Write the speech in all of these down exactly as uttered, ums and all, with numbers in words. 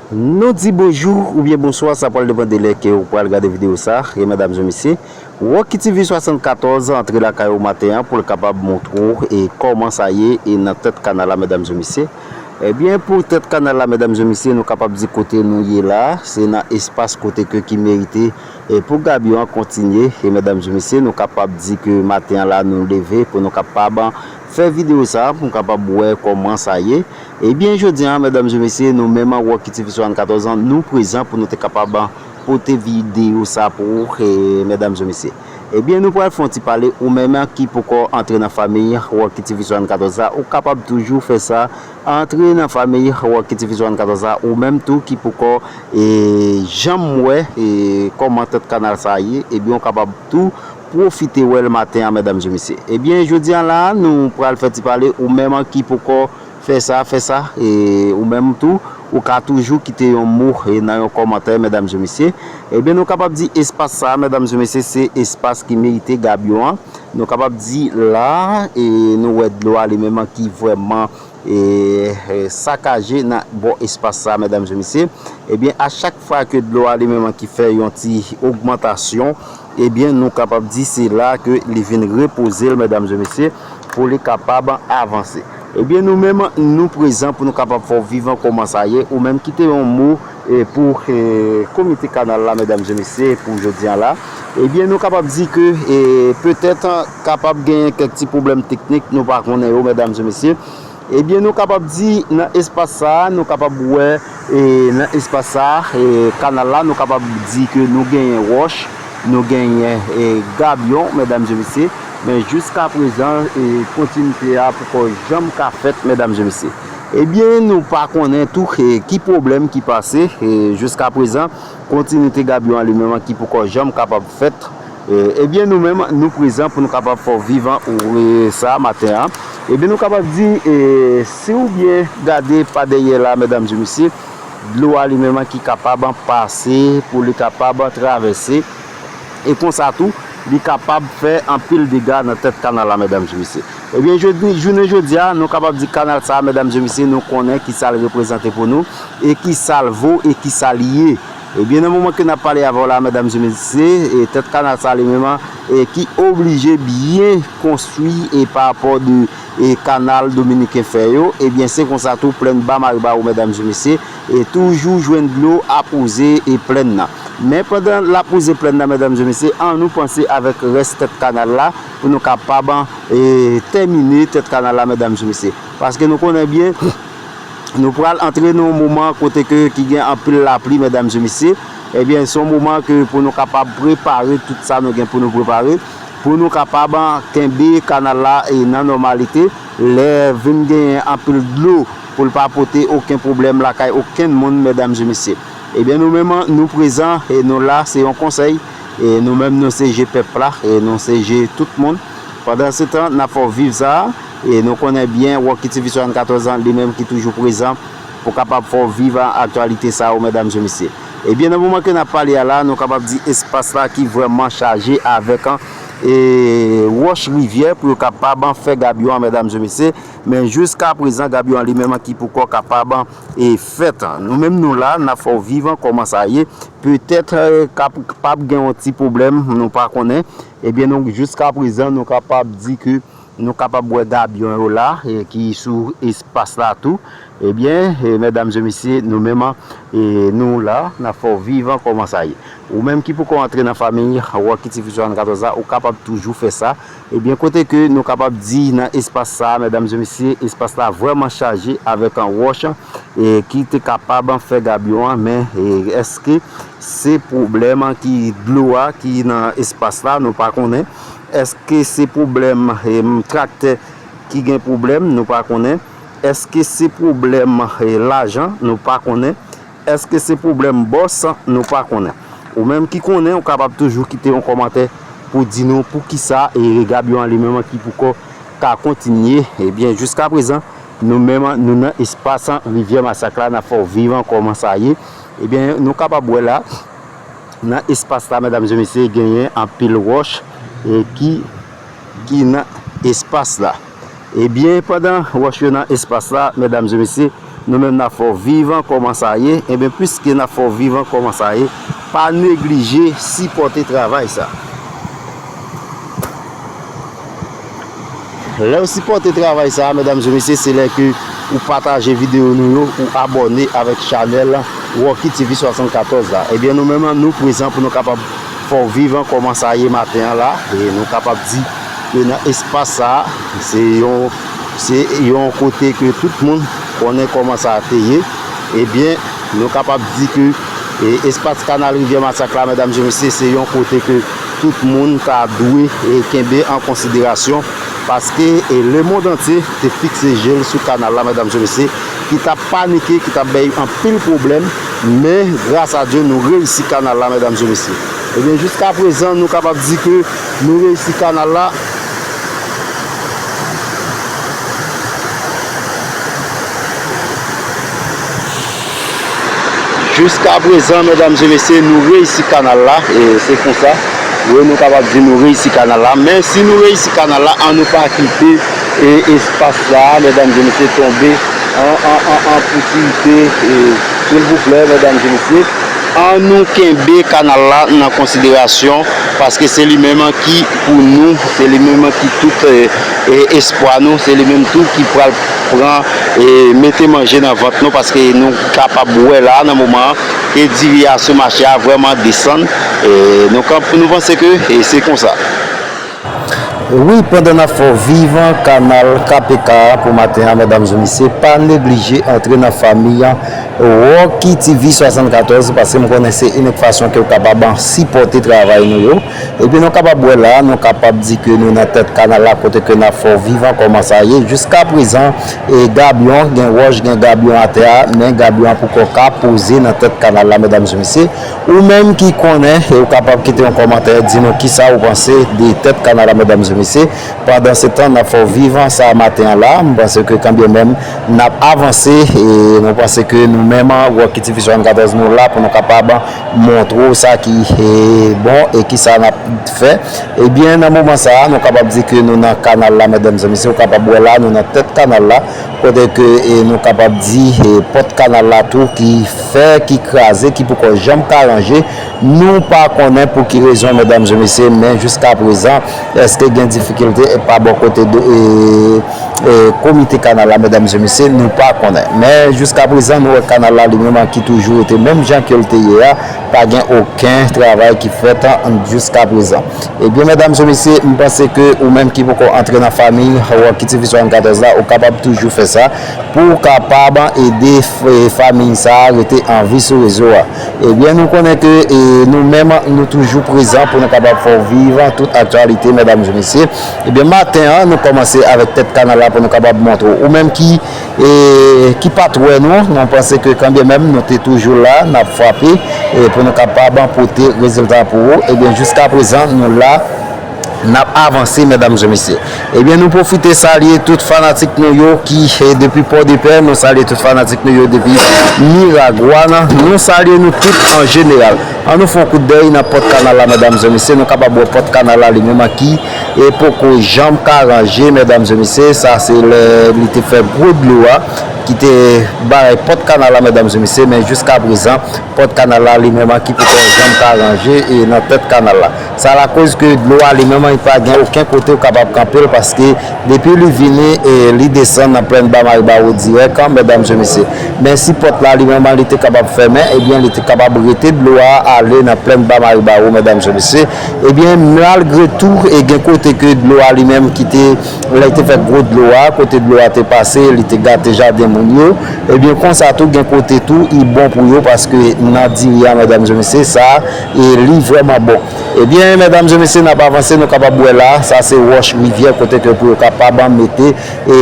Nou di bonjou oubyen bonswa, sa pral depann de lè ke ou pral gade videyo sa, e medam e mesye. Rocky T V swasannkatòz antre lakay ou maten an pou l kapab montre w e kòman sa ye e nan tèt kanal la, medam e mesye. Ebyen, pou tèt kanal la, medam e mesye, nou kapab di kote nou ye la, se nan espas kote ke ki merite e pou gabyon an kontinye. E medam e mesye, nou kapab di ke maten an la nou leve pou nou kapab fè videyo sa, pou nou kapab wè kòman sa ye. Ebyen, jodi an, medam e mesye, nou menm Rocky T V swasannkatòz an, nou prezan pou nou te kapab pote videyo sa pou ou, e medam e mesye. Ebyen, nou pral fè yon ti pale, ou menm ki poko antre nan fanmi Rocky T V swasannkatòz la, ou kapab toujou fè sa, antre nan fanmi Rocky T V swasannkatòz la, ou menm tou ki poko e janm wè e kòman tèt kanal sa ye, ebyen, ou kapab tou pwofite wè l maten an, medam e mesye. Ebyen, jodi an la, nou pral fè ti pale, ou menm ki poko fè sa, fè sa, e ou menm tou, ou ka toujou kite yon mo e nan yon kòmantè, medam e mesye. Ebyen, nou kapab di espas sa, medam e mesye, se espas ki merite gabyon an. Nou kapab di la, e nou wè dlo a li menm ki vrèman e, e sakaje nan bò espas sa, medam e mesye. Ebyen, a chak fwa ke dlo a li menm ki fè yon ti ogmantasyon, ebyen, nou kapab di se la ke li vin repoze l, medam e mesye, pou li kapab avanse. Ebyen, nou menm, nou prezan pou nou kapab fè w viv an kòman sa ye, ou menm kite yon mo e pou e komite kanal la, medam e mesye, pou jodi an la. Ebyen, nou kapab di ke e petèt kapab genyen kèk ti pwoblèm teknik, nou pa konnen yo, medam e mesye. Ebyen, nou kapab di nan espas sa a, nou kapab wè e nan espas sa a, e kanal la, nou kapab di ke nou genyen wòch, nou genyen e gabyon, medam e mesye. Men jiska prezan, e kontinite a poko janm ka fèt, medam e mesye. Ebyen, nou pa konnen tou e ki pwoblèm ki pase e jiska prezan, kontinite gabyon an li menm ki poko janm kapab fèt. E, ebyen, nou menm, nou prezan pou nou kapab fè w viv an ou e sa maten an. Ebyen, nou kapab di, e, si w byen gade pa dèyè la, medam e mesye, dlo a li menm ki kapab pase pou li kapab travèse. E konsa tou, li kapab fè anpil dega nan tèt kanal la, medam e mesye. Ebyen, jodi, jounen jodi a, nou kapab di kanal sa, medam e mesye, nou konnen ki sa l reprezante pou nou e ki sa l vo e ki sa l ye. Ebyen, nan moman ke n ap pale avè w la, medam e mesye, e tèt kanal sa li menm, e ki oblije byen konstwi e pa rapò de e kanal dominiken fè yo, ebyen, se konsa tou plèn ba Maribawou, medam e mesye, e toujou jwenn dlo ap wouze e plèn nan. Men pandan l ap wouze plèn nan, medam e mesye, ann nou panse avèk rès tèt kanal la pou nou kapab e tèmine tèt kanal la, medam e mesye. Paske nou konnen byen, nou pral antre nan yon moman kote ke ki gen anpil lapli, medam e mesye. Ebyen, se yon moman ke pou nou kapab prepare tout sa nou gen pou nou prepare, pou nou kapab kenbe kanal la e nan nòmalite. Lè vin genyen anpil dlo, pou l pa pote okenn pwoblèm lakay okenn moun, medam e mesye. Ebyen, nou menm, nou prezan e nou la, se yon konsèy. E nou menm, nou se je pèp la, e nou se je tout moun. Pandan se tan, n ap fè w viv sa, e nou konnen byen, Rocky T V swasannkatòz an, li menm ki toujou prezan pou kapab fè w viv aktyalite sa yo, medam e mesye. Ebyen, nan moman ke n ap pale a la, nou kapab di espas la ki vrèman chaje avèk e, wòch rivyè pou yo kapab fè gabyon an, medam e mesye. Men jiska prezan, gabyon an li menm ki poko kapab e fèt. Nou menm nou la, n ap fè w viv an kòman sa ye. Petèt, e, kap-, kapab gen yon ti pwoblèm, nou pa konnen. Ebyen, nou, jiska prezan, nou kapab di ke nou kapab wè gabyon yo la, e, ki sou espas la tou. Ebyen, e, medam e mesye, nou menm, e, nou la, n ap fè w viv an kòman sa ye. Ou menm ki poko antre nan fanmi Rocky T V swasannkatòz la, ou kapab toujou fè sa. Ebyen, kote ke nou kapab di nan espas sa, medam e mesye, espas la vrèman chaje avèk an wòch, e, ki te kapab fè gabyon an, men, e, èske se pwoblèm ki dlo a ki nan espas la, nou pa konnen. Èske se pwoblèm, e, traktè ki gen pwoblèm, nou pa konnen. Èske se pwoblèm, e, lajan, nou pa konnen. Èske se pwoblèm bòs, nou pa konnen. Ou menm ki konnen, ou kapab toujou kite yon kòmantè pou di nou poukisa e gabyon an li menm ki poko ka kontinye. Ebyen, jiska prezan, nou menm, nou nan espas Rivyè Masak la, n ap fè w viv an kòman sa ye. Ebyen, nou kapab wè la, nan espas la, medam e mesye, genyen anpil wòch, e, ki, ki nan espas la. Ebyen, pandan wòch yo nan espas la, medam e mesye, Nou menm n ap fè w viv an kòman sa ye. Ebyen, piske n ap fè w viv an kòman sa ye, pa neglije sipòte travay sa. Lè w sipòte travay sa, medam e mesye, se lè ke ou pataje videyo nou yo, ou abòne avèk chanèl Rocky T V swasannkatòz la. Ebyen, nou menm, nou prezan pou nou kapab fè w viv an kòman sa ye maten an la. E nou kapab di ke nan espas sa, se yon, se yon kote ke tout moun konnen kòman sa te ye. Ebyen, nou kapab di ke, e, espas Kanal Rivyè Masak la, medam e mesye, se yon kote ke tout moun ta dwe, e, kenbe an konsiderasyon, paske, e, lemonn antye te fikse je l sou kanal la, medam e mesye, ki t ap panike, ki t ap bay anpil pwoblèm, men gras a Dye, nou reyisi kanal la, medam e mesye. Ebyen, jiska prezan, nou kapab di ke nou reyisi kanal la. Jiska prezan, medam e mesye, nou reyisi kanal la, e se konsa. Wi, nou kapab di nou reyisi kanal la, men si nou reyisi kanal la, ann nou pa kite, e, espas sa, medam e mesye, tonbe an, an, an, an pousivite, e, silvouplè, medam e mesye. Ann nou kenbe kanal la nan konsiderasyon, paske se li menm ki pou nou, se li menm ki tout, e, e, espwa nou, se li menm tou ki pral pran, e, mete manje nan vant nou, paske nou kapab wè la nan moman an ke diri a sou mache a vrèman desann. E, nou, nou panse ke, e, se konsa. Wi, pandan n ap fè w viv kanal K P K a pou maten an, medam e mesye, pa neglije antre nan fanmi an Rocky T V swasannkatòz, paske m konnen se inik fason ke w kapab sipòte travay nou yo. Epi nou kapab wè la, nou kapab di ke nou nan tèt kanal la, kote ke n ap fè w viv an kòman sa ye. Jiska prezan, e, gabyon, gen wòch, gen gabyon atè a, men gabyon an poko ka poze nan tèt kanal la, medam e mesye. Ou menm ki konnen, e, ou kapab kite yon kòmantè, di nou kisa ou panse de tèt kanal la, medam e mesye. Pandan se tan, n ap fè w viv sa maten an la. M panse ke kanbyen menm n ap avanse, e nou panse ke nou menm, Rocky T V swasannkatòz, nou la pou nou kapab montre w sa ki, e, bon e kisa n ap fè. Ebyen, nan moman sa a, nou kapab di ke nou nan kanal la, medam e mesye, ou kapab wè la, nou nan tèt kanal la, kote ke, e, nou kapab di, e, pòt kanal la tou ki fè, ki kraze, ki poko janm ka ranje. Nou pa konnen pou ki rezon, medam e mesye, men jiska prezan, èske gen difikilte pa bò kote de, e, e, komite kanal la, medam e mesye, nou pa konnen. Men jiska prezan, nou wè kanal la li menm ki toujou rete menm jan ke l te ye a, pa gen okenn travay ki fèt, an, jiska prezan. Ebyen, medam e mesye, m panse ke ou menm ki poko antre nan fanmi Rocky T V swasannkatòz la, ou kapab toujou fè sa pou w kapab ede f-, e, fanmi sa a rete an vi sou rezo a. Ebyen, nou konnen ke, e, nou menm, nou toujou prezan pou nou kapab fè w viv tout aktyalite, medam e mesye. Ebyen, maten an, nou kòmanse avèk tèt kanal la pou nou kapab montre w. Ou menm ki, e, ki pa t wè nou, nou panse ke kanbyen menm nou te toujou la, n ap frape, e, pou nou kapab pote rezilta pou ou. Ebyen, jiska prezan, nou la, n ap avanse, medam e mesye. Ebyen, nou pwofite salye tout fanatik nou yo ki, e, depi Pòdepè, nou salye tout fanatik nou yo depi Miragwàn, nou salye nou tout an jeneral. An nou fè yon kout dèy nan pòt kanal la, medam e mesye, nou kapab wè pòt kanal la li menm ki, e, poko janm ka ranje, medam e mesye, sa se lè li te fè gwo dlo a, ki te bay pòt kanal la, medam e mesye, men jiska prezan, pòt kanal la li menm ki poko janm ka ranje, e, nan tèt kanal la. Sa lakoz ke dlo a li menm li pa gen okenn kote ou kapab kanpe l, paske depi li vini, e, li desann nan plèn Ba Maribawo dirèk, an, medam e mesye. Men si pòt la li menm li te kapab fèmen, ebyen, li te kapab rete dlo a ale nan plèn Ba Maribawo, medam e mesye. Ebyen, malgre tou, e gen kote ke dlo a li menm ki te, lè te fè gwo dlo a, kote dlo a te pase, li te gate jaden moun yo. Ebyen, konsa tou, gen kote tou, li bon pou yo, paske nan diri a, medam e mesye, sa, e li vrèman bon. Ebyen, medam e mesye, n ap avanse, nou kapab wè la, sa se wòch rivyè, kote ke pou yo kapab mete, e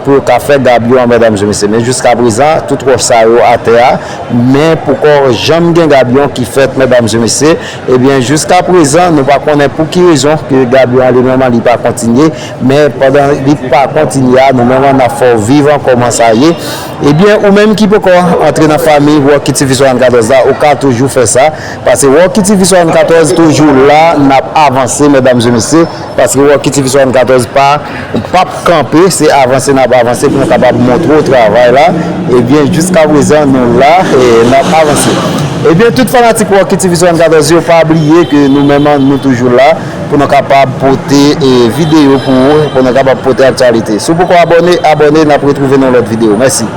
pou yo ka fè gabyon an, medam e mesye. Men jiska prezan, tout wòch sa yo atè a, men poko janm gen gabyon ki fèt, medam e mesye. Ebyen, jiska prezan, nou pa konnen pou ki rezon ke gabyon an li menm li pa kontinye, men pandan li pa kontinye a, nou menm n ap fè w viv an kòman sa ye. Ebyen, ou menm ki poko antre nan fanmi Rocky T V swasannkatòz la, ou ka toujou fè sa, paske Rocky T V swasannkatòz toujou la, n ap avanse, medam e mesye, paske Rocky T V swasannkatòz pa p ap kanpe, se avanse n ap avanse pou nou kapab montre w travay la. Ebyen, jiska prezan, nou la, e n ap avanse. Ebyen, tout fanatik Rocky T V swasannkatòz yo, pa bliye ke nou menm, nou toujou la pou nou kapab pote, e, videyo pou ou, pou nou kapab pote aktyalite. Si w poko abòne, abòne, n ap retwouve nan lòt videyo. Mèsi.